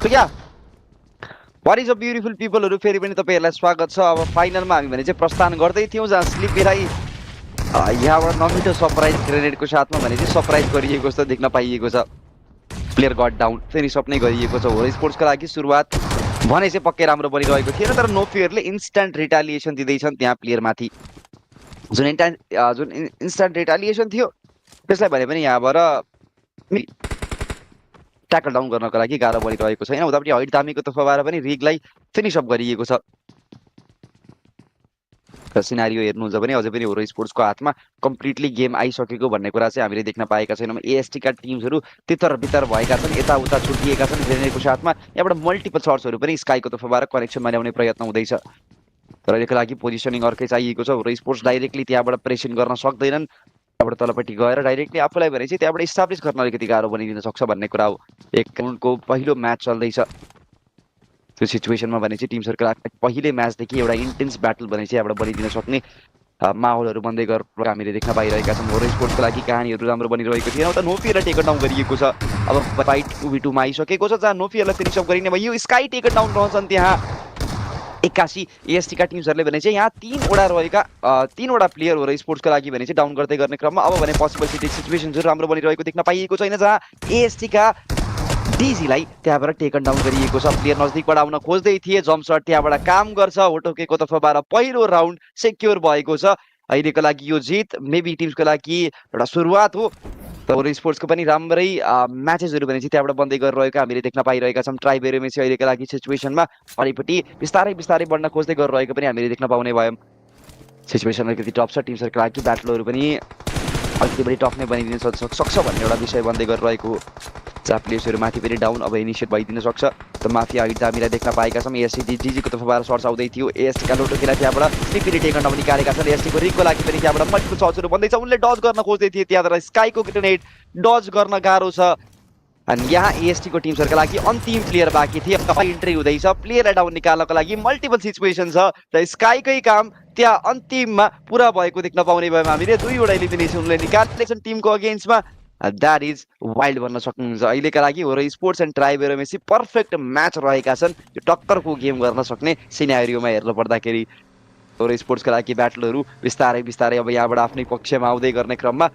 So yeah, what is a beautiful people फेरि पनि तपाईहरुलाई स्वागत छ। अब फाइनलमा हामी भने चाहिँ प्रस्थान गर्दै थियौं जहाँ स्लिपीलाई यहाँबाट नमिठो सरप्राइज ग्रेनेडको साथमा भने चाहिँ सरप्राइज गरिएको जस्तो देख्न पाइएको छ। Player got down finish up नै गरिएको छ। होरो स्पोर्ट्सको लागि सुरुवात भने चाहिँ पक्कै राम्रो बनिरहेको थिएन, तर नो फियरले इन्स्ट्यान्ट रिटालिएसन दिँदैछन् त्यहाँ प्लेयरमाथि। जुन इन्स्ट्यान्ट रिटालिएसन थियो त्यसलाई भने पनि यहाँबाट ट्याकल डाउन गर्नको लागि गाह्रो बनिरहेको छैन। उतापट्टि हाइट दामीको तर्फबाट पनि रिगलाई फिनिश अप गरिएको छ। सिनारियो हेर्नुहुन्छ भने अझै पनि होरो स्पोर्ट्सको हातमा कम्प्लिटली गेम आइसकेको भन्ने कुरा चाहिँ हामीले देख्न पाएका छैनौँ। एएसटीका टिम्सहरू तितर बितर भएका छन्, यताउता छुटिएका छन् ग्रेनेडको साथमा। यहाँबाट मल्टिपल सर्ट्सहरू पनि स्काईको तर्फबाट कनेक्सनमा ल्याउने प्रयत्न हुँदैछ, तर यसको लागि पोजिसनिङ अर्कै चाहिएको छ। होरो स्पोर्ट्स डाइरेक्टली त्यहाँबाट प्रेसन गर्न सक्दैनन्। त्यहाँबाट तलपट्टि गएर डाइरेक्टली आफूलाई भने चाहिँ त्यहाँबाट इस्टाब्लिस गर्न अलिकति गाह्रो बनिदिन सक्छ भन्ने कुरा हो। एक राउन्डको पहिलो म्याच चल्दैछ। त्यो सिचुएसनमा भने चाहिँ टिम्सहरूको लागि पहिले म्याचदेखि एउटा इन्टेन्स ब्याटल भने चाहिँ यहाँबाट बनिदिन सक्ने माहौलहरू बन्दै गरेर हामीले देख्न पाइरहेका छौँ। होरो स्पोर्ट्सको लागि कहानीहरू राम्रो बनिरहेको थिएन। उता नोफियरलाई टेकन डाउन गरिएको छ। अब फाइट 2v2मा आइसकेको छ जहाँ नोफियरलाई फिनिस अप गरिने भयो। स्काई टेकन डाउन रहन्छन् त्यहाँ 81 एएसटीका टिम्सहरूले भने चाहिँ यहाँ तीनवटा प्लेयर होरो स्पोर्ट्सको लागि भने चाहिँ डाउन गर्दै गर्ने क्रममा अब भने पोसिबल सिचुएसन्सहरू राम्रो बनिरहेको देख्न पाइएको छैन, जहाँ एएसटीका डिजीलाई त्यहाँबाट टेकन डाउन गरिएको छ। प्लेयर नजिकबाट आउन खोज्दै थिए, जम्प सर्ट त्यहाँबाट काम गर्छ। होटोकेको तर्फबाट पहिलो राउन्ड सेक्योर भएको छ। अहिलेको लागि यो जित मेबी टिम्सको लागि एउटा सुरुवात हो। होरो स्पोर्ट्सको पनि राम्रै म्याचेसहरू भने चाहिँ त्यहाँबाट बन्दै गरिरहेको हामीले देख्न पाइरहेका छौँ। ट्राइबेरोमे चाहिँ अहिलेको लागि सिचुएसनमा अलिपट्टि बिस्तारै बिस्तारै बढ्न खोज्दै गरिरहेको पनि हामीले देख्न पाउने भयौँ। सिचुएसन अलिकति टफ छ टिम्सहरूको लागि। ब्याटलहरू पनि अलिकति बढी टफ नै बनिदिन सक्छ भन्ने एउटा विषय बन्दै गरिरहेको हो। जहाँ प्लेयर्सहरू माथि पनि डाउन अब इनिसिएट भइदिन सक्छ। त माफिया हाइट हामीलाई देख्न पाएका छौँ। एएसटी डिजीको तर्फबाट सर्ट्स आउँदै थियो। एएसटीका लोटोकेलाई त्यहाँबाट स्लिपीले टेकन डाउन निकालेका छन्। एएसटीको रिगको लागि पनि त्यहाँबाट मल्टिपल सर्ट्सहरू बन्दैछ। उनले डज गर्न खोज्दै थिए, त्यहाँबाट स्काईको ग्रेनेड डज गर्न गाह्रो छ। अनि यहाँ एएसटीको टिम्सहरूका लागि अन्तिम प्लेयर बाँकी थिए। इन्ट्री हुँदैछ। प्लेयरलाई डाउन निकाल्नको लागि मल्टिपल सिचुएसन छ र स्काईकै काम त्यहाँ अन्तिममा पुरा भएको देख्न पाउने भयौँ हामीले। दुईवटा एलिमिनेसन उनले निकालेका छन् टिमको अगेन्स्टमा। द्याट इज वाइल्ड भन्न सक्नुहुन्छ। अहिलेका लागि होरो स्पोर्ट्स एन्ड ट्राइबेरोमेसी पर्फेक्ट म्याच रहेका छन्। यो टक्करको गेम गर्न सक्ने सिनारियोमा हेर्नु पर्दाखेरि होरो स्पोर्ट्सका लागि ब्याटलहरू बिस्तारै बिस्तारै अब यहाँबाट आफ्नै पक्षमा आउँदै गर्ने क्रममा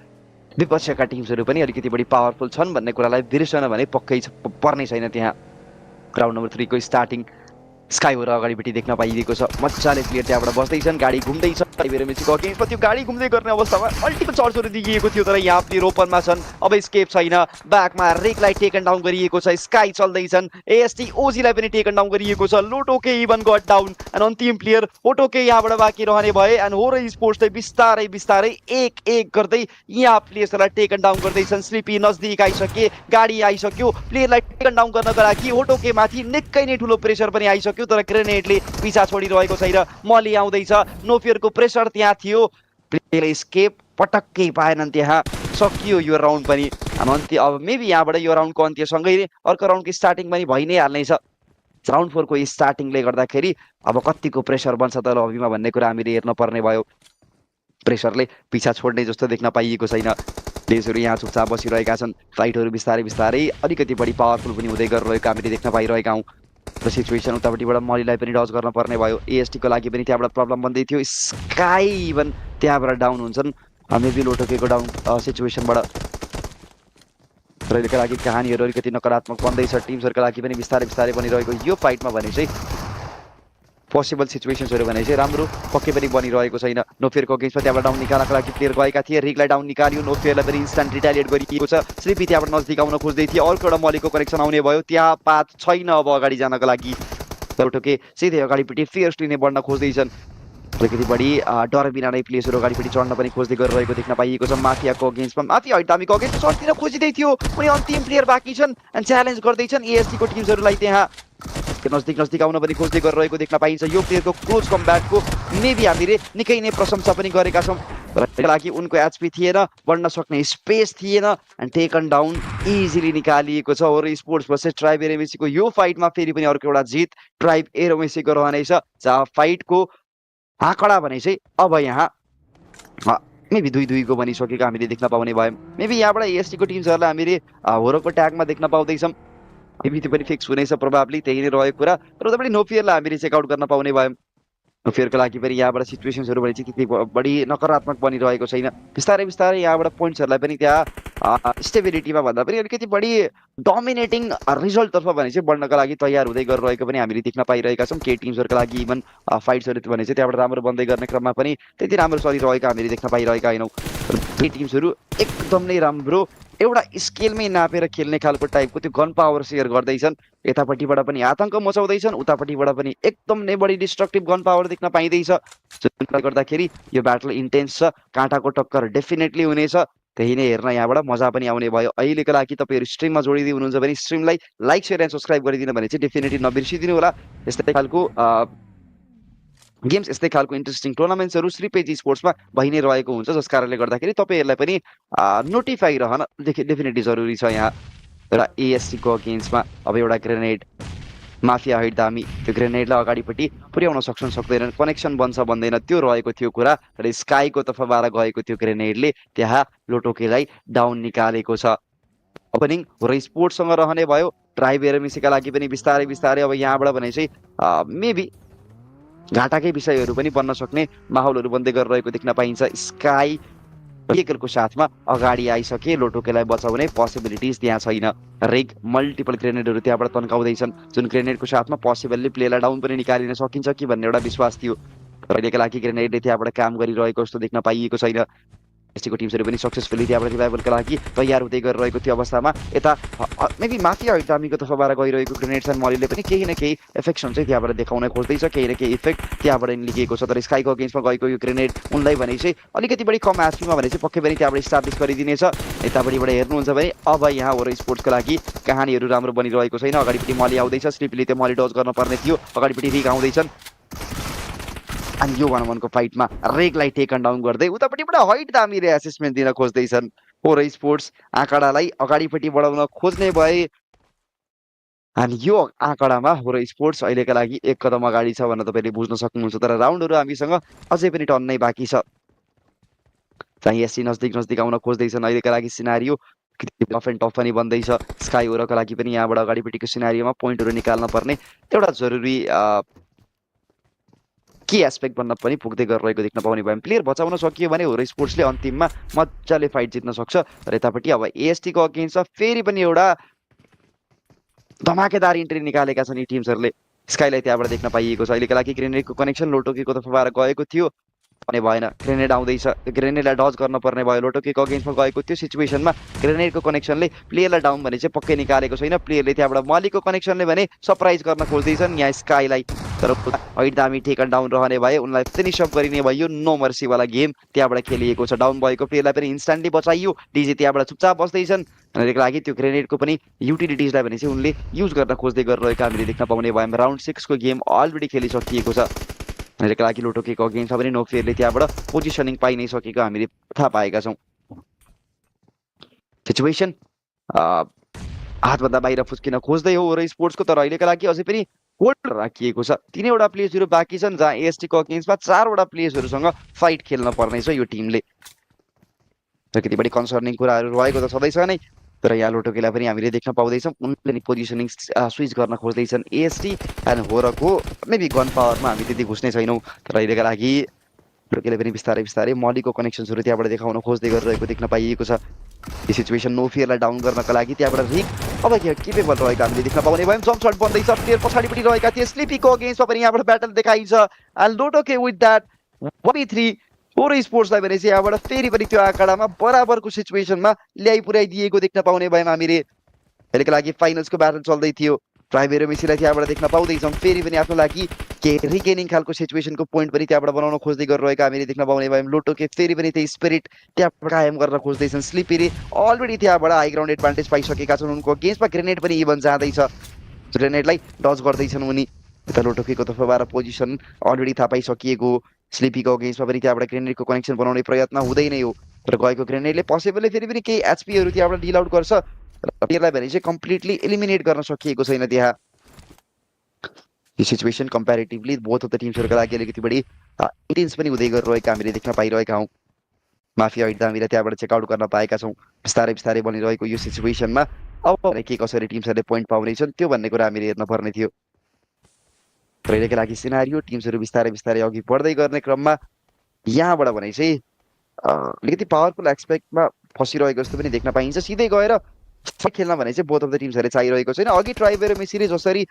विपक्षका टिम्सहरू पनि अलिकति बढी पावरफुल छन् भन्ने कुरालाई बिर्सन भने पक्कै पर्ने छैन। त्यहाँ राउन्ड नम्बर 3 को स्टार्टिङ स्काई होर अगाडिपट्टि देख्न पाइएको छ। मजाले प्लेयर त्यहाँबाट बस्दैछन्, गाडी घुम्दैछ। ट्राइबेरोमेसीको अगेन्स्टमा त्यो गाडी घुम्दै गर्ने अवस्थामा मल्टिपल सर्ट्सहरू दिइएको थियो, तर यहाँ प्लेयर ओपनमा छन्। अब स्केप छैन। ब्याकमा रेकलाई टेकन डाउन गरिएको छ। स्काई चल्दैछन्। एएसटी ओजीलाई पनि टेकन डाउन गरिएको छ। लोटोके इभन गट डाउन एन्ड अन्तिम प्लेयर होटोके यहाँबाट बाँकी रहने भए। एन्ड होरो स्पोर्ट्सले बिस्तारै बिस्तारै एक एक गर्दै यहाँ प्लेयर्सहरूलाई टेकन डाउन गर्दैछन्। स्लिपी नजदिक आइसके, गाडी आइसक्यो। प्लेयरलाई टेकन डाउन गर्नको लागि होटोके माथि निकै नै ठुलो प्रेसर पनि आइसक्यो, तर ग्रेनेडले पिछा छोडिरहेको छैन। मली आउँदैछ। नोफियरको प्रेसर त्यहाँ थियो। प्लेयरले स्केप पटक्कै पाएनन्। त्यहाँ सकियो यो राउन्ड पनि। अन्त्य अब मेबी यहाँबाट यो राउन्डको अन्त्यसँगै अर्को राउन्डको स्टार्टिङ पनि भइ नै हाल्नेछ। राउन्ड 4 को स्टार्टिङले गर्दाखेरि अब कतिको प्रेसर बन्छ त लबीमा भन्ने कुरा हामीले हेर्न पर्ने भयो। प्रेसरले पिछा छोड्ने जस्तो देख्न पाइएको छैन। प्लेयर्सहरू यहाँ चुपचाप बसिरहेका छन्। फाइटहरू बिस्तारै बिस्तारै अलिकति बढी पावरफुल पनि हुँदै गरिरहेको हामीले देख्न पाइरहेका हौँ। र सिचुएसन उतापट्टिबाट मलीलाई पनि डज गर्न पर्ने भयो। एएसटीको लागि पनि त्यहाँबाट प्रब्लम बन्दै थियो। स्काई इभन त्यहाँबाट डाउन हुन्छन्। मेबी लोटोकेको डाउन सिचुएसनबाट। र अहिलेको लागि कहानीहरू अलिकति नकारात्मक बन्दैछ। टिम्सहरूका लागि पनि बिस्तारै बिस्तारै बनिरहेको यो फाइटमा भने चाहिँ पोसिबल सिचुएसन्सहरू भने चाहिँ राम्रो पक्कै पनि बनिरहेको छैन। नोफियरको अगेन्स्टमा त्यहाँबाट डाउन निकाल्नको लागि प्लेयर गएका थिए। रिगलाई डाउन निकाल्यो। नोफियरलाई पनि इन्स्ट्यान्ट रिटालिएट गरिएको छ। स्लिपी त्यहाँबाट नजिक आउन खोज्दै थिए। अर्को एउटा मलीको कनेक्सन आउने भयो। त्यहाँ पाथ छैन अब अगाडि जानको लागि। लोटोके सिधै अगाडिपट्टि फियर्सली नै बढ्न खोज्दैछन्। अलिकति बढी डर बिना नै प्लेयर्सहरू अगाडिपट्टि चढ्न पनि खोज्दै गरिरहेको देख्न पाइएको छ। माफियाको अगेन्स्टमा माफिया हटामीको अगेन्स्ट सर्टिन खोजिँदै थियो। उनी अन्तिम प्लेयर बाँकी छन् एन्ड च्यालेन्ज गर्दैछन् एएसटीको टिम्सहरूलाई। त्यहाँ नजिक आउन पनि खोज्दै गरिरहेको देख्न पाइन्छ। यो प्लेयरको क्लोज कमब्याकको मेबी हामीले निकै नै प्रशंसा पनि गरेका छौँ। र त्यसको लागि उनको एचपी थिएन, बढ्न सक्ने स्पेस थिएन एन्ड टेकन डाउन इजिली निकालिएको छ। होरो स्पोर्ट्स भर्सेस ट्राइब एरोमेसीको यो फाइटमा फेरि पनि अर्को एउटा जित ट्राइब एरोमेसीको रहनेछ, जहाँ फाइटको आँकडा भने चाहिँ अब यहाँ मेबी 2-2 को बनिसकेको हामीले देख्न पाउने भयौँ। मेबी यहाँबाट एएसटीको टिम्सहरूलाई हामीले होरोको ट्यागमा देख्न पाउँदैछौँ। एबिटी पनि फिक्स हुनेछ प्रभावली, त्यही नै रहेको कुरा र उतापट्टि नो फियरलाई हामीले चेकआउट गर्न पाउने भयौँ। नो फियरको लागि पनि यहाँबाट सिचुएसन्सहरू भने चाहिँ त्यति बढी नकारात्मक बनिरहेको छैन। बिस्तारै बिस्तारै यहाँबाट पोइन्ट्सहरूलाई पनि त्यहाँ स्टेबिलिटीमा भन्दा पनि अलिकति बढी डोमिनेटिङ रिजल्टतर्फ भने चाहिँ बढ्नका लागि तयार हुँदै गरिरहेको पनि हामीले देख्न पाइरहेका छौँ। केही टिम्सहरूका लागि इभन फाइट्सहरू भने चाहिँ त्यहाँबाट राम्रो बन्दै गर्ने क्रममा पनि त्यति राम्रो चलिरहेका हामीले देख्न पाइरहेका होइनौँ। केही टिम्सहरू एकदम नै राम्रो एउटा स्केलमै नापेर खेल्ने खालको टाइपको त्यो गन पावर सेयर गर्दैछन्। यतापट्टिबाट पनि आतङ्क मचाउँदैछन्, उतापट्टिबाट पनि एकदम नै बढी डिस्ट्रक्टिभ गन पावर देख्न पाइँदैछ। जसले गर्दाखेरि यो ब्याटल इन्टेन्स छ, काँटाको टक्कर डेफिनेटली हुनेछ। त्यही नै हेर्न यहाँबाट मजा पनि आउने भयो। अहिलेको लागि तपाईँहरू स्ट्रिममा जोडिदिनु हुनुहुन्छ भने स्ट्रिमलाई लाइक सेयर एन्ड सब्सक्राइब गरिदिनु भने चाहिँ डेफिनेटली नबिर्सिदिनु होला। यस्तै खालको गेम्स, यस्तै खालको इन्ट्रेस्टिङ टुर्नामेन्ट्सहरू श्री पेज स्पोर्ट्समा भइ नै रहेको हुन्छ, जस कारणले गर्दाखेरि तपाईँहरूलाई पनि नोटिफाई रहन डेफिनेटली जरुरी छ यहाँ। र एएससीको गेम्समा अब एउटा ग्रेनेड माफिया हैट दामी त्यो ग्रेनेडलाई अगाडिपट्टि पुर्याउन सक्छन् सक्दैनन्, कनेक्सन बन्छ बन्दैन त्यो रहेको थियो कुरा। र स्काईको तर्फबाट गएको त्यो ग्रेनेडले त्यहाँ लोटोकेलाई डाउन निकालेको छ। ओपनिङ र स्पोर्ट्ससँग रहने भयो। ट्राइबेर मिसीका लागि पनि बिस्तारै बिस्तारै अब यहाँबाट भने चाहिँ मेबी घाटाकै विषयहरू पनि बन्न सक्ने माहौलहरू बन्दै गरिरहेको देख्न पाइन्छ। स्काई भेहिकलको साथमा अगाडि आइसके, लोटोकेलाई बचाउने पोसिबिलिटिज त्यहाँ छैन। रेग मल्टिपल ग्रेनेडहरू त्यहाँबाट तन्काउँदैछन्, जुन ग्रेनेडको साथमा पोसिबल्ली प्लेलाई डाउन पनि निकालिन सकिन्छ कि भन्ने एउटा विश्वास थियो। अहिलेका लागि ग्रेनेडले त्यहाँबाट काम गरिरहेको जस्तो देख्न पाइएको छैन। एसटीको टिम्सहरू पनि सक्सेसफुली त्यहाँबाट रिभाइभलका लागि तयार हुँदै गरिरहेको थियो अवस्थामा यता मेबी माफिया दामीको तर्फबाट गइरहेको ग्रेनेड्स एन्ड मलीले पनि केही न केही एफेक्सन चाहिँ त्यहाँबाट देखाउन खोज्दैछ, केही न केही इफेक्ट त्यहाँबाट निस्किएको छ। तर स्काईको अगेन्स्टमा गएको यो ग्रेनेड उनलाई भने चाहिँ अलिकति बढी कम एचपीमा भने चाहिँ पक्कै पनि त्यहाँबाट इस्टाब्लिस गरिदिनेछ। यतापट्टिबाट हेर्नुहुन्छ भने अब यहाँ हो र स्पोर्ट्सको लागि कहानीहरू राम्रो बनिरहेको छैन। अगाडिपट्टि मली आउँदैछ, स्लिपले त्यो मली डज गर्न पर्ने थियो, अगाडिपट्टि रिक आउँदैछन् अनि यो 1-on-1 को फाइटमा रेगलाई टेकन डाउन गर्दै उतापट्टिबाट हैट दामीले एसेसमेन्ट दिन खोज्दैछन्। हो र स्पोर्ट्स आँकडालाई अगाडिपट्टि बढाउन खोज्ने भए अनि यो आँकडामा हो र स्पोर्ट्स अहिलेका लागि एक कदम अगाडि छ भनेर तपाईँले बुझ्न सक्नुहुन्छ। तर राउन्डहरू हामीसँग अझै पनि टन्नै बाँकी छ। चाहिँ एससी नजदिक नजदिक आउन खोज्दैछन्। अहिलेका लागि सिनारियो टफ एन्ड टफ पनि बन्दैछ। स्काई ओरका लागि पनि यहाँबाट अगाडिपट्टिको सिनारियोमा पोइन्टहरू निकाल्न पर्ने एउटा जरुरी के एस्पेक्ट बन्न पनि पुग्दै गरिरहेको देख्न पाउने भयौँ। प्लेयर बचाउन सकियो भने हो र स्पोर्ट्सले अन्तिममा मजाले फाइट जित्न सक्छ। र यतापट्टि अब एएसटीको अगेन्स्टमा फेरि पनि एउटा धमाकेदार इन्ट्री निकालेका छन् यी टिम्सहरूले। स्काईलाई त्यहाँबाट देख्न पाइएको छ। अहिलेका लागि ग्रेनेडको कनेक्सन लोटोकीको तर्फबाट गएको थियो भने भएन, ग्रेनेड आउँदैछ, ग्रेनेडलाई डज गर्न पर्ने भयो। लोटोकीको अगेन्स्टमा गएको त्यो सिचुएसनमा ग्रेनेडको कनेक्सनले प्लेयरलाई डाउन भने चाहिँ पक्कै निकालेको छैन। प्लेयरले त्यहाँबाट मलीको कनेक्सनले भने सरप्राइज गर्न खोज्दैछन् यहाँ स्काईलाई। तर हैट दामी टेकन डाउन रहने भए उनलाई फिनिस अप गरिने भयो। नो मर्सीवाला गेम त्यहाँबाट खेलिएको छ। डाउन भएको प्लेयरलाई पनि इन्स्ट्यान्टली बचाइयो। डिजे त्यहाँबाट चुपचाप बस्दैछन्। त्यसको लागि त्यो ग्रेनेडको पनि युटिलिटिजलाई भने चाहिँ उनले युज गर्न खोज्दै गरिरहेको हामीले देख्न पाउने भयौँ। राउन्ड 6 को गेम अलरेडी खेलिसकिएको छ। त्यसको लागि लोटोकीको अगेन्स्टमा पनि नो फेयरले त्यहाँबाट पोजिसनिङ पाइ नै सकेको हामीले थाहा पाएका छौँ। सिचुएसन हातभन्दा बाहिर फुस्किन खोज्दै हो र स्पोर्ट्सको, तर अहिलेका लागि अझै पनि होल्ड राखिएको छ। 3वटा प्लेयर्सहरू बाँकी छन् जहाँ एएसटीको अगेन्स्टमा 4वटा प्लेयर्सहरूसँग फाइट खेल्न पर्नेछ यो टिमले। र कति बढी कन्सर्निङ कुराहरू रहेको त छँदैछ नै। तर यहाँ लोटोकेलाई पनि हामीले देख्न पाउँदैछौँ उनले नि पोजिसनिङ स्विच गर्न खोज्दैछन्। एएसटी एन्ड होरको मेबी गन पावरमा हामी त्यति घुस्ने छैनौँ। तर अहिलेका लागि लोटोकेले पनि बिस्तारै बिस्तारै मलीको कनेक्सन्सहरू त्यहाँबाट देखाउन खोज्दै गरिरहेको देख्न पाइएको छ। यो सिचुएसन नो फियरलाई डाउन गर्नका लागि त्यहाँबाट रिक अब केपेबल रहेको हामीले देख्न पाउने भयौँ। जम्प सर्ट बन्दैछ, प्लेयर पछाडिपट्टि रहेका थिए। स्लिपीको अगेन्स्टमा पनि यहाँबाट ब्याटल देखाइन्छ। एन्ड लोटोके विथ द्याट 1v3 हो र स्पोर्ट्सलाई भने चाहिँ यहाँबाट फेरि पनि त्यो आँकडामा बराबरको सिचुएसनमा ल्याइ पुर्याइदिएको देख्न पाउने भयौँ हामीले। अहिलेको लागि फाइनल्सको ब्याटल चल्दै थियो। ट्राइबेरो मेसीलाई त्यहाँबाट देख्न पाउँदैछौँ। फेरि पनि आफ्नो लागि के रिगेनिङ खालको सिचुएसनको पोइन्ट पनि त्यहाँबाट बनाउन खोज्दै गरिरहेको हामीले देख्न पाउने भयौँ। लोटोके फेरि पनि त्यही स्पिरिट त्यहाँबाट कायम गर्न खोज्दैछन्। स्लिपीले अलरेडी त्यहाँबाट हाई ग्राउन्ड एडभान्टेज पाइसकेका छन्। उनको अगेन्स्टमा ग्रेनेड पनि इभन जाँदैछ, ग्रेनेडलाई डज गर्दैछन् उनी। यता लोटोकेको तर्फबाट पोजिसन अलरेडी थाहा पाइसकिएको। स्लिपीको अगेन्स्टमा पनि त्यहाँबाट ग्रेनेडको कनेक्सन बनाउने प्रयत्न हुँदै नै हो। तर गएको ग्रेनेडले पोसिबली फेरि पनि केही एचपीहरू त्यहाँबाट डिल आउट गर्छ। प्लेयरलाई भने चाहिँ कम्प्लिटली एलिमिनेट गर्न सकिएको छैन त्यहाँ। यो situation comparatively both of the टिम्सहरूका लागि अलिकति बढी इन्टेन्स पनि हुँदै गरिरहेका हामीले देख्न पाइरहेका हौँ। माफिया हिट हामीले त्यहाँबाट चेकआउट गर्न पाएका छौँ बिस्तारै बिस्तारै बनिरहेको यो सिचुएसनमा अब के कसरी टिम्सहरूले पोइन्ट पाउनेछन् त्यो भन्ने कुरा हामीले हेर्न पर्ने थियो र अहिलेको लागि सिनारियो टिम्सहरू बिस्तारै बिस्तारै अघि बढ्दै गर्ने क्रममा यहाँबाट भने चाहिँ अलिकति पावरफुल एक्सपेक्टमा फसिरहेको जस्तो पनि देख्न पाइन्छ सिधै गएर खेल्न भने चाहिँ बोथ अफ द टिम्सहरूले चाहिरहेको छैन अघि ट्राइबेर मेसीले जसरी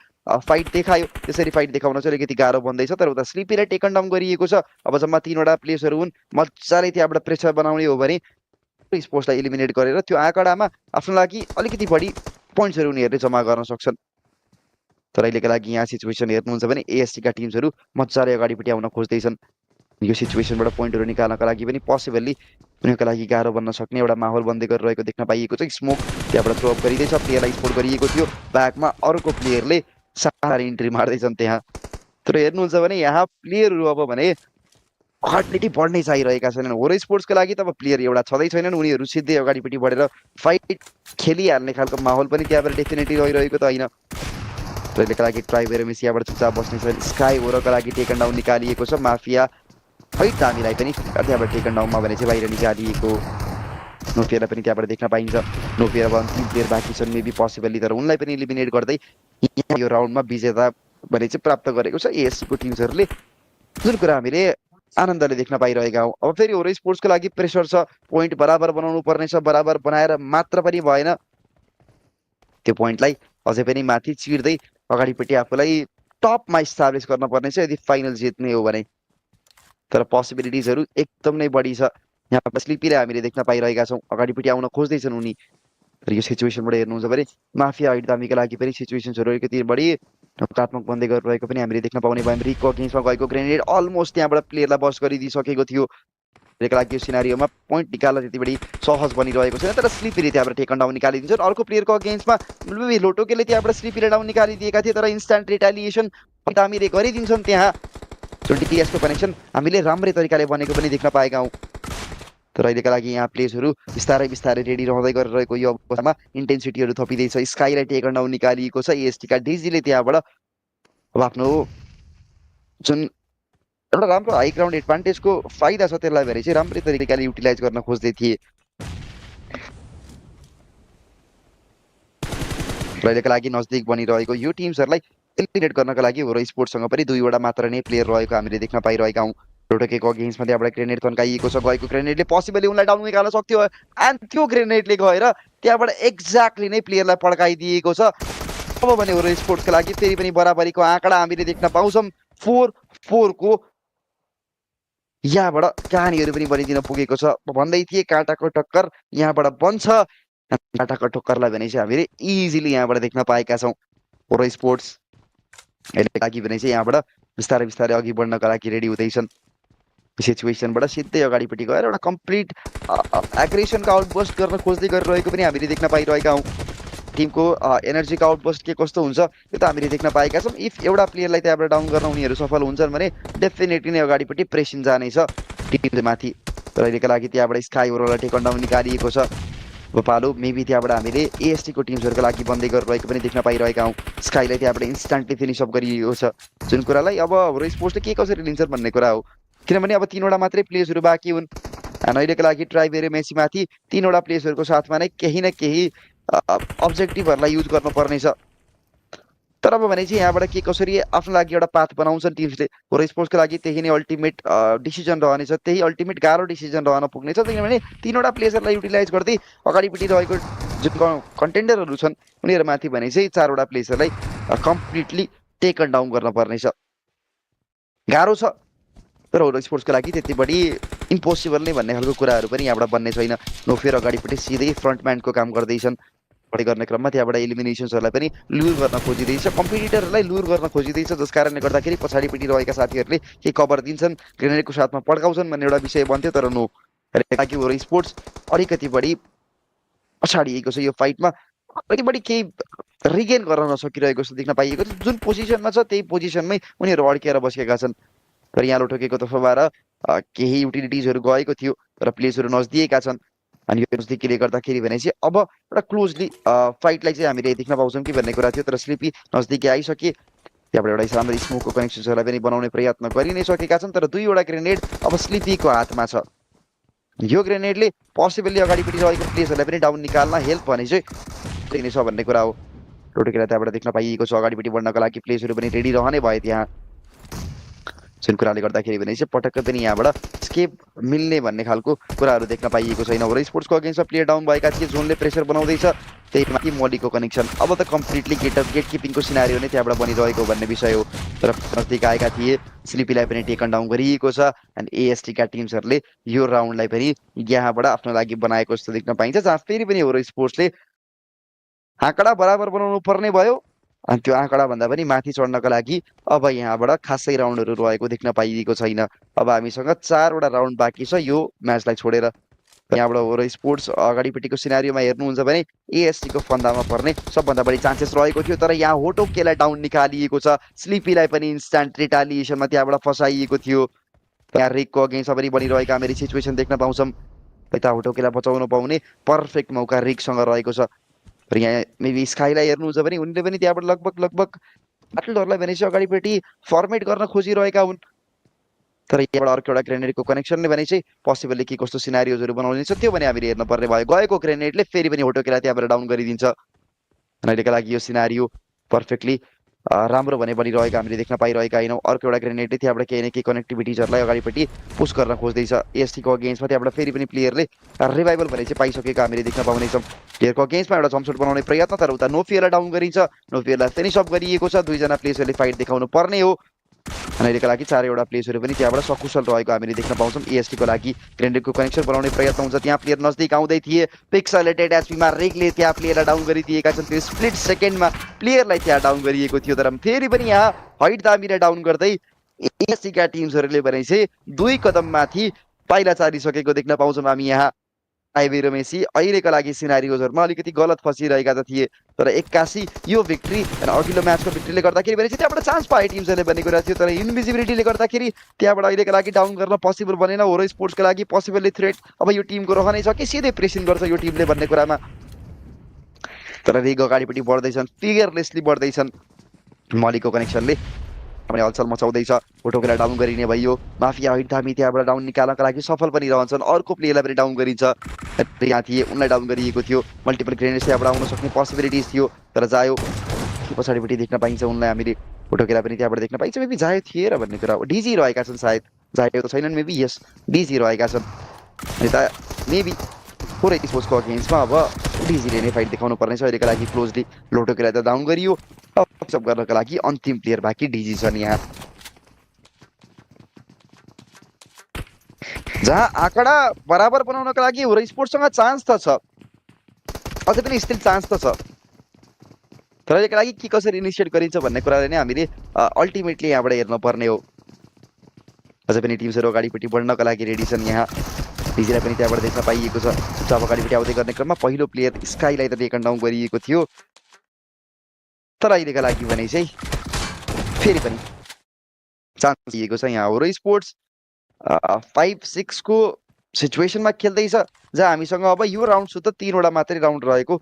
फाइट देखायो त्यसरी फाइट देखाउन चाहिँ अलिकति गाह्रो बन्दैछ तर उता स्लिपीलाई टेकन डाउन गरिएको छ अब जम्मा 3वटा प्लेयर्सहरू हुन् मजाले त्यहाँबाट प्रेसर बनाउने हो भने स्पोर्ट्सलाई इलिमिनेट गरेर त्यो आँकडामा आफ्नो लागि अलिकति बढी पोइन्ट्सहरू उनीहरूले जम्मा गर्न सक्छन् तर अहिलेको लागि यहाँ सिचुएसन हेर्नुहुन्छ भने एएसटीका टिम्सहरू मजाले अगाडिपट्टि आउन खोज्दैछन् यो सिचुएसनबाट पोइन्टहरू निकाल्नका लागि पनि पोसिबल्ली उनीहरूको लागि गाह्रो बन्न सक्ने एउटा माहौल बन्दै गरिरहेको देख्न पाइएको छ स्मोक त्यहाँबाट थ्रो अप गरिँदैछ प्लेयरलाई स्पोर्ट गरिएको थियो ब्याकमा अर्को प्लेयरले साह्रै इन्ट्री मार्दैछन् त्यहाँ तर हेर्नुहुन्छ भने यहाँ प्लेयरहरू अब भने क्वालिटी बढ्नै चाहिरहेका छैनन् होरो स्पोर्ट्सको लागि त अब प्लेयर एउटा छँदै छैनन् उनीहरू सिधै अगाडिपट्टि बढेर फाइट खेलिहाल्ने खालको माहौल पनि त्यहाँबाट डेफिनेटली रहिरहेको त होइन अहिलेको लागि ट्राइबेर मेसियाबाट चुपचाप बस्नेछ स्काई ओरोको लागि टेकन डाउन निकालिएको छ माफिया फाइट हामीलाई पनि त्यहाँबाट टेकन डाउनमा भने चाहिँ बाहिर निकालिएको नोफियालाई पनि त्यहाँबाट देख्न पाइन्छ नोफिया अब अन्तिम प्लेयर बाँकी छन् मेबी पोसिबली तर उनलाई पनि इलिमिनेट गर्दै यो राउन्डमा विजेता भने चाहिँ प्राप्त गरेको छ एएससीको टिम्सहरूले जुन कुरा हामीले आनन्दले देख्न पाइरहेका हौँ अब फेरि होरो स्पोर्ट्सको लागि प्रेसर छ पोइन्ट बराबर बनाउनु पर्नेछ बराबर बनाएर मात्र पनि भएन त्यो पोइन्टलाई अझै पनि माथि चिर्दै अगाडिपट्टि आफूलाई टपमा इस्टाब्लिस गर्न पर्नेछ यदि फाइनल जित्ने हो भने तर पोसिबिलिटिजहरू एकदम नै बढी छ यहाँ स्लिपीलाई हामीले देख्न पाइरहेका छौँ अगाडिपट्टि आउन खोज्दैछन् उनी तर यो सिचुएसनबाट हेर्नुहुन्छ भने माफिया हिटदामीको लागि पनि सिचुएसन्सहरू अलिकति बढी नकारात्मक बन्दै गरिरहेको पनि हामीले देख्न पाउने भयौँ रिकको अगेन्स्टमा गएको ग्रेनेड अलमोस्ट त्यहाँबाट प्लेयरलाई बस गरिदिइसकेको थियो त्यसको लागि यो सिनारियोमा पोइन्ट निकाल्न त्यति बढी सहज बनिरहेको छैन तर स्लिपीले त्यहाँबाट टेकन डाउन निकालिदिन्छन् अर्को प्लेयरको अगेन्स्टमा लोटोकेले त्यहाँबाट स्लिपीले डाउन निकालिदिएका थिए तर इन्स्ट्यान्ट रिटालिएसन हामीले गरिदिन्छन् त्यहाँ डिटिएसको कनेक्सन हामीले राम्रै तरिकाले बनेको पनि देख्न पाएका हौँ तर अहिलेका लागि यहाँ प्लेयर्सहरू बिस्तारै बिस्तारै रेडी रहँदै गरिरहेको यो अवस्थामा इन्टेन्सिटीहरू थपिँदैछ स्काईलाई टेकन डाउन निकालिएको छ एएसटीका डिजीले त्यहाँबाट अब आफ्नो जुन एउटा राम्रो हाई ग्राउन्ड एडभान्टेजको फाइदा छ त्यसलाई भने चाहिँ राम्रै तरिकाले युटिलाइज गर्न खोज्दै थिए र अहिलेका लागि नजदिक बनिरहेको यो टिम्सहरूलाई एलिमिनेट गर्नका लागि होरो स्पोर्ट्ससँग पनि 2वटा मात्र नै प्लेयर रहेको हामीले देख्न पाइरहेका हौँ रोटोकेको अगेन्स्टमा त्यहाँबाट ग्रेनेड तन्काइएको छ गएको ग्रेनेडले पोसिबली उनलाई डाउन निकाल्न सक्थ्यो एन्ड त्यो ग्रेनेडले गएर त्यहाँबाट एक्ज्याक्टली नै प्लेयरलाई पड्काइदिएको छ अब भने होरो स्पोर्ट्सको लागि फेरि पनि बराबरीको आँकडा हामीले देख्न पाउँछौँ 4-4 को यहाँबाट कहानीहरू पनि बनिदिन पुगेको छ भन्दै थिए काँटाको टक्कर यहाँबाट बन्छ काँटाको टक्करलाई भने चाहिँ हामीले इजिली यहाँबाट देख्न पाएका छौँ होरो स्पोर्ट्स अहिले लागि भने चाहिँ यहाँबाट बिस्तारै बिस्तारै अघि बढ्नका लागि रेडी हुँदैछन् सिचुएसनबाट सिधै अगाडिपट्टि गएर एउटा कम्प्लिट एग्रेसनको आउटबस्ट गर्न खोज्दै गरिरहेको पनि हामीले देख्न पाइरहेका हौँ टिमको एनर्जीको आउटबस्ट के कस्तो हुन्छ त्यो त हामीले देख्न पाएका छौँ इफ एउटा प्लेयरलाई त्यहाँबाट डाउन गर्न उनीहरू सफल हुन्छन् भने डेफिनेटली नै अगाडिपट्टि प्रेसन जानेछ टिमले माथि तर अहिलेको लागि त्यहाँबाट स्काई ओरोलाई टेकन डाउन निकालिएको छ पालो मेबी त्यहाँबाट हामीले एएसटीको टिम्सहरूको लागि बन्दै गरिरहेको पनि देख्न पाइरहेका हौँ स्काईलाई त्यहाँबाट इन्स्टान्टली फिनिस अप गरिएको छ जुन कुरालाई अब होरो स्पोर्ट्सले के कसरी लिन्छन् भन्ने कुरा हो किनभने अब 3वटा मात्रै प्लेयर्सहरू बाँकी हुन् अहिलेको लागि ट्राइबेरे मेसीमाथि 3वटा प्लेयर्सहरूको साथमा नै केही न केही अब्जेक्टिभहरूलाई युज गर्नुपर्नेछ तर अब भने चाहिँ यहाँबाट के कसरी आफ्नो लागि एउटा पाथ बनाउँछन् टिम्सले होरो स्पोर्ट्सको लागि त्यही नै अल्टिमेट डिसिजन रहनेछ त्यही अल्टिमेट गाह्रो डिसिजन रहन पुग्नेछ किनभने 3वटा प्लेयर्सहरूलाई युटिलाइज गर्दै अगाडिपट्टि रहेको जुन कन्टेन्डरहरू छन् उनीहरूमाथि भने चाहिँ 4वटा प्लेयर्सहरूलाई कम्प्लिटली टेकन डाउन गर्न पर्नेछ गाह्रो छ तर होरो स्पोर्ट्सको लागि त्यति बढी इम्पोसिबल नै भन्ने खालको कुराहरू पनि यहाँबाट बन्ने छैन नोफेयर अगाडिपट्टि सिधै फ्रन्टम्यानको काम गर्दैछन् गर्ने क्रममा त्यहाँबाट इलिमिनेसन्सहरूलाई पनि लुर गर्न खोजिँदैछ कम्पिटिटरहरूलाई लुर गर्न खोजिँदैछ जस कारणले गर्दाखेरि पछाडिपट्टि रहेका साथीहरूले के कभर दिन्छन् ग्रेनेडको साथमा पड्काउँछन् भन्ने एउटा विषय बन्थ्यो तर नो ताकि होरो स्पोर्ट्स अलिकति बढी पछाडिएको छ यो फाइटमा अलिकति बढी केही रिगेन गर्न नसकिरहेको जस्तो देख्न पाइएको छ जुन पोजिसनमा छ त्यही पोजिसनमै उनीहरू अड्किएर बसेका छन् तर यहाँ लोटोकेको तर्फबाट केही युटिलिटिजहरू गएको थियो तर प्लेयर्सहरू नजदिएका छन् अनि यो नजदिकीले गर्दाखेरि भने चाहिँ अब एउटा क्लोजली फाइटलाई चाहिँ हामीले देख्न पाउँछौँ कि भन्ने कुरा थियो तर स्लिपी नजदिकै आइसके त्यहाँबाट एउटा राम्रो स्मोकको कनेक्सन्सहरूलाई पनि बनाउने प्रयत्न गरि नै सकेका छन् तर 2वटा ग्रेनेड अब स्लिपीको हातमा छ यो ग्रेनेडले पोसिबली अगाडिपट्टि रहेको प्लेयर्सहरूलाई पनि डाउन निकाल्न हेल्प भने चाहिँ दिनेछ भन्ने कुरा हो। टोटोकेलाई त्यहाँबाट देख्न पाइएको छ अगाडिपट्टि बढ्नका लागि प्लेयर्सहरू पनि रेडी रहने भए त्यहाँ जुन कुराले गर्दाखेरि भने चाहिँ पटक्कै पनि यहाँबाट स्केप मिल्ने भन्ने खालको कुराहरू देख्न पाइएको छैन। ओरै स्पोर्ट्सको अगेन्स्टमा प्लेयर डाउन भएका थिए, जोनले प्रेसर बनाउँदैछ, त्यही माथि मलीको कनेक्सन। अब त कम्प्लिटली गेट किपिङको सिनारियो नै त्यहाँबाट बनिरहेको भन्ने विषय हो। तर नजिक आएका थिए, स्लिपीलाई पनि टेकन डाउन गरिएको छ एन्ड एएसटीका टिम्सहरूले यो राउन्डलाई पनि यहाँबाट आफ्नो लागि बनाएको जस्तो देख्न पाइन्छ, जहाँ फेरि पनि ओरै स्पोर्ट्सले आँकडा बराबर बनाउनु पर्ने भयो अनि त्यो आँकडा भन्दा पनि माथि चढ्नका लागि अब यहाँबाट खासै राउन्डहरू रहेको देख्न पाइएको छैन। अब हामीसँग 4वटा राउन्ड बाँकी छ यो म्याचलाई छोडेर। यहाँबाट ओरै स्पोर्ट्स अगाडिपट्टिको सिनारियोमा हेर्नुहुन्छ भने एएसटीको फन्दामा पर्ने सबभन्दा बढी चान्सेस रहेको थियो, तर यहाँ होटोकेलाई डाउन निकालिएको छ। स्लिपीलाई पनि इन्स्ट्यान्ट रिटालिएसनमा त्यहाँबाट फसाइएको थियो। यहाँ रिकको अगेन्स्टमा पनि बनिरहेका हामी सिचुएसन देख्न पाउँछौँ। यता होटोकेलाई बचाउन पाउने पर्फेक्ट मौका रिकसँग रहेको छ। र यहाँ मेबी स्काईलाई हेर्नुहुन्छ भने उनले पनि त्यहाँबाट लगभग ब्याटलहरूलाई भने चाहिँ अगाडिपट्टि फर्मेट गर्न खोजिरहेका हुन्। तर यहाँबाट अर्को एउटा ग्रेनेडको कनेक्सनले भने चाहिँ पोसिबली के कस्तो सिनारियोजहरू बनाउनेछ त्यो पनि हामीले हेर्न पर्ने भयो। गएको ग्रेनेडले फेरि पनि होटोकेलाई त्यहाँबाट डाउन गरिदिन्छ। अहिलेका लागि यो सिनारियो पर्फेक्टली राम्रो भने बनिरहेको हामीले देख्न पाइरहेका होइनौँ। अर्को एउटा ग्रेनेडले त्यहाँबाट केही न केही कनेक्टिभिटिजहरूलाई अगाडिपट्टि पुस गर्न खोज्दैछ। एसटीको अगेन्स्टमा त्यहाँबाट फेरि पनि प्लेयरले रिभाइभल भने चाहिँ पाइसकेको हामीले देख्न पाउनेछौँ। प्लेयरको अगेन्स्टमा एउटा जम्पसट बनाउने प्रयत्न, तर उता नोफियरलाई डाउन गरिन्छ। नोफियरलाई फिनिस अप गरिएको छ। दुईजना प्लेयर्सहरूले फाइट देखाउनु पर्ने हो। अहिलेका लागि 4वटा प्लेयर्सहरू पनि त्यहाँबाट सकुशल रहेको हामीले देख्न पाउँछौँ। एएसटीको लागि ग्रेनेडको कनेक्सन बनाउने प्रयत्न हुन्छ। त्यहाँ प्लेयर नजिक आउँदै थिए, पिक्सलेटेड एचपीमा रिकले त्यहाँ प्लेयरलाई डाउन गरिदिएका छन्। त्यो स्प्लिट सेकेन्डमा प्लेयरलाई त्यहाँ डाउन गरिएको थियो, तर फेरि पनि यहाँ हाइट दामीले डाउन गर्दै एएसटीका टिम्सहरूले भने चाहिँ 2 कदम माथि पाइला चालिसकेको देख्न पाउँछौँ हामी। यहाँ आइबेरो मेसी अहिलेका लागि सिनारियोजहरूमा अलिकति गलत फसिरहेका त थिए, तर 81 यो भिक्ट्री र अघिल्लो म्याचको भिक्ट्रीले गर्दाखेरि भने चाहिँ त्यहाँबाट चान्स पाए टिम्सहरूले भन्ने कुरा थियो, तर इन्भिजिबिलिटीले गर्दाखेरि त्यहाँबाट अहिलेका लागि डाउन गर्न पोसिबल बनेन। होरो स्पोर्ट्सको लागि पोसिबली थ्रेट अब यो टिमको रहनै छ कि सिधै प्रेसिङ गर्छ यो टिमले भन्ने कुरामा। तर रिग अगाडिपट्टि बढ्दैछन्, फियरलेसली बढ्दैछन्। मलीको कनेक्सनले पनि हलचल मचाउँदैछ। होटोकेलाई डाउन गरिने भयो। माफिया हाइट दामी त्यहाँबाट डाउन निकाल्नका लागि सफल पनि रहन्छन्। अर्को प्लेयरलाई पनि डाउन गरिन्छ। यहाँ थिए, उनलाई डाउन गरिएको थियो। मल्टिपल ग्रेनेड्स त्यहाँबाट आउन सक्ने पोसिबिलिटिज थियो, तर जायो पछाडिपट्टि देख्न पाइन्छ उनलाई हामीले। होटोकेलाई पनि त्यहाँबाट देख्न पाइन्छ। मेबी जायो थिए र भन्ने कुरा हो। डिजी रहेका छन् सायद, जायो त छैनन् मेबी, यस डिजी रहेका छन्। यता मेबी पुरै स्पोर्ट्सको अगेन्स्टमा अब डिजीले नै फाइट देखाउनु पर्नेछ। अहिलेका लागि क्लोजली होटोकेलाई त डाउन गरियो। अप गर्नका लागि अन्तिम प्लेयर बाँकी डिजी छन् यहाँ, जहाँ आँकडा बराबर बनाउनका लागि होरो स्पोर्ट्ससँग चान्स त छ, अझै पनि स्टिल चान्स त छ। तर यसका लागि के कसरी इनिसिएट गरिन्छ भन्ने कुराले नै हामीले अल्टिमेटली यहाँबाट हेर्न पर्ने हो। अझै पनि टिम्सहरू अगाडिपट्टि बढ्नका लागि रेडी छन्। यहाँ डिजीलाई पनि त्यहाँबाट देख्न पाइएको छ। चुपचाप अगाडिपट्टि आउँदै गर्ने क्रममा पहिलो प्लेयर स्काईलाई त टेकन डाउन गरिएको थियो, तर अहिलेका लागि भने चाहिँ फेरि पनि चान्स दिएको छ। यहाँ होरो स्पोर्ट्स 5-6 को सिचुएसनमा खेल्दैछ, जहाँ हामीसँग अब यो राउन्ड सुध 3वटा मात्रै राउन्ड रहेको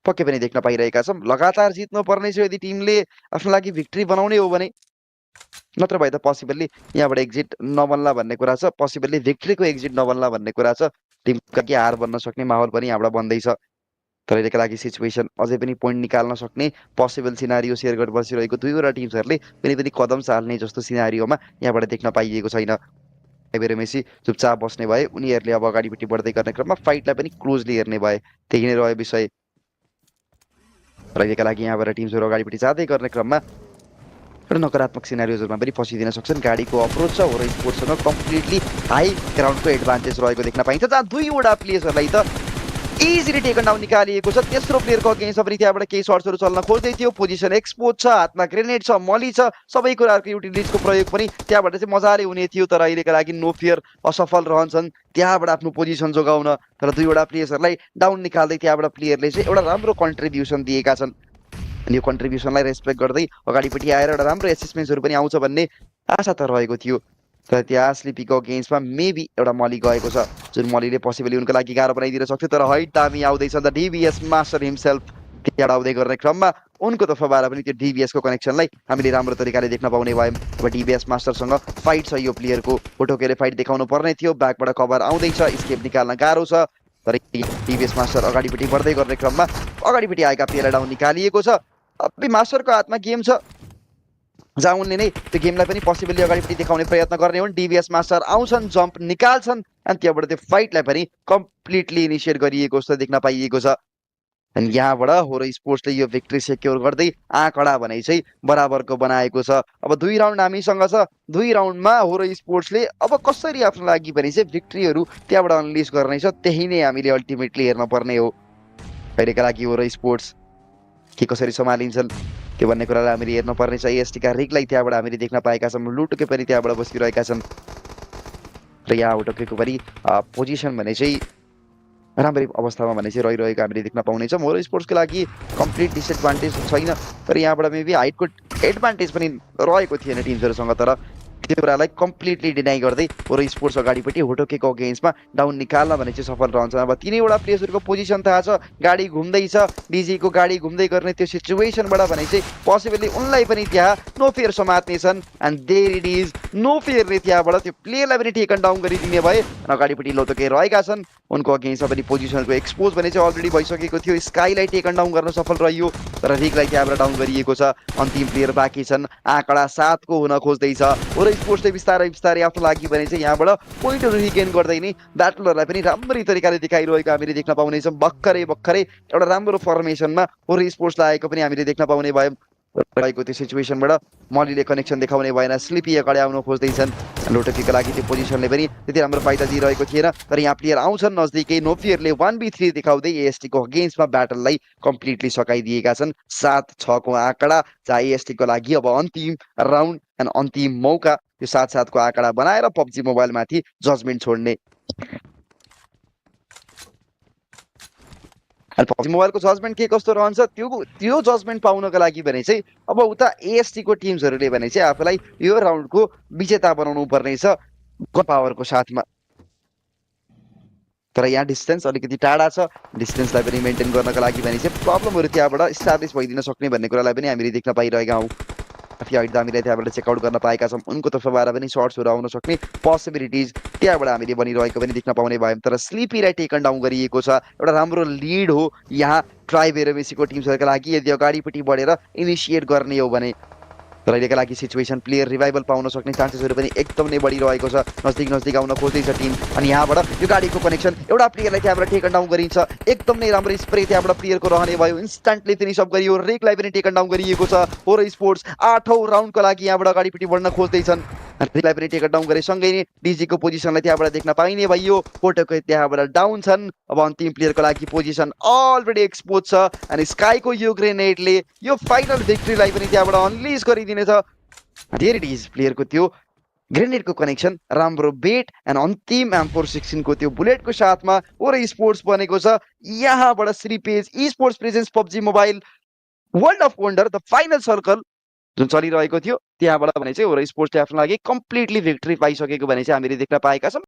पक्कै पनि देख्न पाइरहेका छौँ। लगातार जित्नु पर्ने छ यदि टिमले आफ्नो लागि भिक्ट्री बनाउने हो भने, नत्र भए त पोसिबली यहाँबाट एक्जिट नबन्ला भन्ने कुरा छ। पोसिबली भिक्ट्रीको एक्जिट नबन्ला भन्ने कुरा छ। टिमका कि हार बन्न सक्ने माहौल पनि यहाँबाट बन्दैछ। तर यसका लागि सिचुएसन अझै पनि पोइन्ट निकाल्न सक्ने पोसिबल सिनारियो सेयर गरेर बसिरहेको 2वटा टिम्सहरूले पनि कदम चाल्ने जस्तो सिनारियोमा यहाँबाट देख्न पाइएको छैन। आइबेरो मेसी चुपचाप बस्ने भए, उनीहरूले अब अगाडिपट्टि बढ्दै गर्ने क्रममा फाइटलाई पनि क्लोजली हेर्ने भए, त्यही नै रह्यो विषय। र यसका लागि यहाँबाट टिम्सहरू अगाडिपट्टि जाँदै गर्ने क्रममा नकारात्मक सिनारियोजहरूमा पनि फसिदिन सक्छन्। गाडीको अप्रोच छ, होरो स्पोर्ट्ससँग कम्प्लिटली हाई ग्राउन्डको एडभान्टेज रहेको देख्न पाइन्छ, जहाँ 2वटा प्लेयर्सहरूलाई त इजिली टेकन डाउन निकालिएको छ। तेस्रो प्लेयरको अगेन्स्टमा पनि त्यहाँबाट केही सर्ट्सहरू चल्न खोज्दै थियो। पोजिसन एक्सपोज छ, हातमा ग्रेनेड छ, मली छ, सबै कुराहरूको युटिलिटिजको प्रयोग पनि त्यहाँबाट चाहिँ मजाले हुने थियो, तर अहिलेका लागि नो फियर असफल रहन्छन् त्यहाँबाट आफ्नो पोजिसन जोगाउन। तर 2वटा प्लेयर्सहरूलाई डाउन निकाल्दै त्यहाँबाट प्लेयरले चाहिँ एउटा राम्रो कन्ट्रिब्युसन दिएका छन्। अनि यो कन्ट्रिब्युसनलाई रेस्पेक्ट गर्दै अगाडिपट्टि आएर एउटा राम्रो एसेसमेन्ट्सहरू पनि आउँछ भन्ने आशा त रहेको थियो। तर त्यहाँ स्लिपीको अगेन्स्टमा मेबी एउटा मली गएको छ, जुन मलीले पोसिबली उनको लागि गाह्रो बनाइदिन सक्थ्यो। तर हाइट दामी आउँदैछ, द डिबिएस मास्टर हिमसेल्फ त्यहाँबाट आउँदै गर्ने क्रममा उनको तर्फबाट पनि त्यो डिबिएस को कनेक्सनलाई हामीले राम्रो तरिकाले देख्न पाउने भयौँ। अब डिबिएस मास्टरसँग फाइट छ यो प्लेयरको, होटोकेले फाइट देखाउनु पर्ने थियो, ब्याकबाट कभर आउँदैछ, स्केप निकाल्न गाह्रो छ, तर डिबिएस मास्टर अगाडिपट्टि बढ्दै गर्ने क्रममा अगाडिपट्टि आएका प्लेयरलाई डाउन निकालिएको छ। अब मास्टरको हातमा गेम छ, जहाँ उनले नै त्यो गेमलाई पनि पोसिबली अगाडिपट्टि देखाउने प्रयत्न गर्ने हुन्। डिबिएस मास्टर आउँछन्, जम्प निकाल्छन् अनि त्यहाँबाट त्यो फाइटलाई पनि कम्प्लिटली इनिसिएट गरिएको जस्तो देख्न पाइएको छ। अनि यहाँबाट होरो स्पोर्ट्सले यो भिक्ट्री सेक्योर गर्दै आँकडा भने चाहिँ बराबरको बनाएको छ। अब 2 राउन्ड हामीसँग छ, 2 राउन्डमा होरो स्पोर्ट्सले अब कसरी आफ्नो लागि भने चाहिँ भिक्ट्रीहरू त्यहाँबाट अनलिस गर्ने छ, त्यही नै हामीले अल्टिमेटली हेर्न पर्ने हो। अहिलेका लागि होरो स्पोर्ट्स के कसरी सम्हालिन्छन् त्यो भन्ने कुरालाई हामीले हेर्न पर्ने छ। एएसटीका रिगलाई त्यहाँबाट हामीले देख्न पाएका छौँ, लुटुके पनि त्यहाँबाट बसिरहेका छन् र यहाँ उटुकेको पनि पोजिसन भने चाहिँ राम्रै अवस्थामा भने चाहिँ रहिरहेको हामीले देख्न पाउनेछौँ। होरो स्पोर्ट्सको लागि कम्प्लिट डिसएडभान्टेज छैन, तर यहाँबाट मेबी हाइटको एडभान्टेज पनि रहेको थिएन टिम्सहरूसँग, तर त्यो कुरालाई कम्प्लिटली डिनाइ गर्दै होरो स्पोर्ट्स अगाडिपट्टि होटोकेको अगेन्स्टमा डाउन निकाल्न भने चाहिँ सफल रहन्छ। अब 3वटा प्लेयर्सहरूको पोजिसन थाहा छ, गाडी घुम्दैछ, डिजीको गाडी घुम्दै गर्ने त्यो सिचुएसनबाट भने चाहिँ पोसिबली उनलाई पनि त्यहाँ नो फेयर समात्नेछन् and there it is no फेयरले त्यहाँबाट त्यो प्लेयरलाई पनि टेकन डाउन गरिदिने भए। अगाडिपट्टि लोटोके रहेका छन्, उनको अगेन्स्टमा पनि पोजिसनको एक्सपोज भने चाहिँ अलरेडी भइसकेको थियो, स्काईलाई टेकन डाउन गर्न सफल रहियो, तर रिगलाई त्यहाँबाट डाउन गरिएको छ। अन्तिम प्लेयर बाँकी छन्, आँकडा 7 को हुन खोज्दैछ। होरो स्पोर्ट्सले बिस्तारै बिस्तारै आफ्नो लागि भने चाहिँ यहाँबाट पोइन्टहरू रिगेन गर्दै नै ब्याटलरलाई पनि राम्ररी तरिकाले देखाइरहेको हामीले देख्न पाउनेछौँ। भर्खरै एउटा राम्रो फर्मेसनमा होरो स्पोर्ट्सलाई आएको पनि हामीले देख्न पाउने भयौँ। रहेको त्यो सिचुएसनबाट मलीले कनेक्सन देखाउने भएन, स्लिपी अगाडि आउन खोज्दैछन्, लोटकीको लागि त्यो पोजिसनले पनि त्यति राम्रो फाइदा दिइरहेको थिएन, तर यहाँ प्लेयर आउँछन् नजदिकै, नो फियरले 1v3 देखाउँदै एएसटीको अगेन्स्टमा ब्याटललाई कम्प्लिटली सकाइदिएका छन्। 7-6 को आँकडा जहाँ एएसटीको लागि अब अन्तिम राउन्ड एन्ड अन्तिम मौका, त्यो 7-7 को आँकडा बनाएर पब्जी मोबाइलमाथि जजमेन्ट छोड्ने। पब्जी मोबाइलको जजमेन्ट के कस्तो रहन्छ त्यो जजमेन्ट पाउनको लागि भने चाहिँ अब उता एएसटीको टिम्सहरूले भने चाहिँ आफूलाई यो राउन्डको विजेता बनाउनु पर्नेछ पावरको साथमा, तर यहाँ डिस्टेन्स अलिकति टाढा छ, डिस्टेन्सलाई पनि मेन्टेन गर्नको लागि भने चाहिँ प्रब्लमहरू त्यहाँबाट इस्टाब्लिस भइदिन सक्ने भन्ने कुरालाई पनि हामीले देख्न पाइरहेका हौँ। अहिले हामीले त्यहाँबाट चेकआउट गर्न पाएका छौँ, उनको तर्फबाट पनि सर्ट्सहरू आउन सक्ने पोसिबिलिटिज त्यहाँबाट हामीले बनिरहेको पनि देख्न पाउने भयौँ, तर स्लिपीलाई टेकन डाउन गरिएको छ। एउटा राम्रो लिड हो यहाँ ट्राइबेरोमेसीको टिम्सहरूका लागि यदि अगाडिपट्टि बढेर इनिसिएट गर्ने हो भने, तर अहिलेका लागि सिचुएसन प्लेयर रिभाइभल पाउन सक्ने चान्सेसहरू पनि एकदम नै बढिरहेको छ। नजदिक आउन खोज्दैछ टिम, अनि यहाँबाट यो गाडीको कनेक्सन एउटा प्लेयरलाई त्यहाँबाट टेकन डाउन गरिन्छ, एकदम नै राम्रो स्प्रे त्यहाँबाट प्लेयरको रहने भयो, इन्स्ट्यान्टली फिनिस अप गरियो, रेकलाई पनि टेकन डाउन गरिएको छ। होरो स्पोर्ट्स 8औं राउन्डको लागि यहाँबाट अगाडिपट्टि बढ्न खोज्दैछन्, रेकलाई पनि टेकन डाउन गरे, सँगै नै डिजीको पोजिसनलाई त्यहाँबाट देख्न पाइने भयो, फोटोको त्यहाँबाट डाउन छन्। अब अन्तिम प्लेयरको लागि पोजिसन अलरेडी एक्सपोज छ अनि स्काईको यो ग्रेनेडले यो फाइनल भिक्ट्रीलाई पनि त्यहाँबाट अनलिज गरिदिनेछ। देयर इट इज, प्लेयरको त्यो ग्रेनेडको कनेक्सन राम्रो बेट एन्ड अन्तिम M416 को त्यो बुलेटको साथमा होरो स्पोर्ट्स बनेको छ। यहाँबाट श्रीपेज sports presents PUBG mobile world of wonder the final circle जुन चलिरहेको थियो त्यहाँबाट भने चाहिँ होरो स्पोर्ट्सले आफ्नो लागि कम्प्लिटली भिक्ट्री पाइसकेको भने चाहिँ हामीले देख्न पाएका छौँ।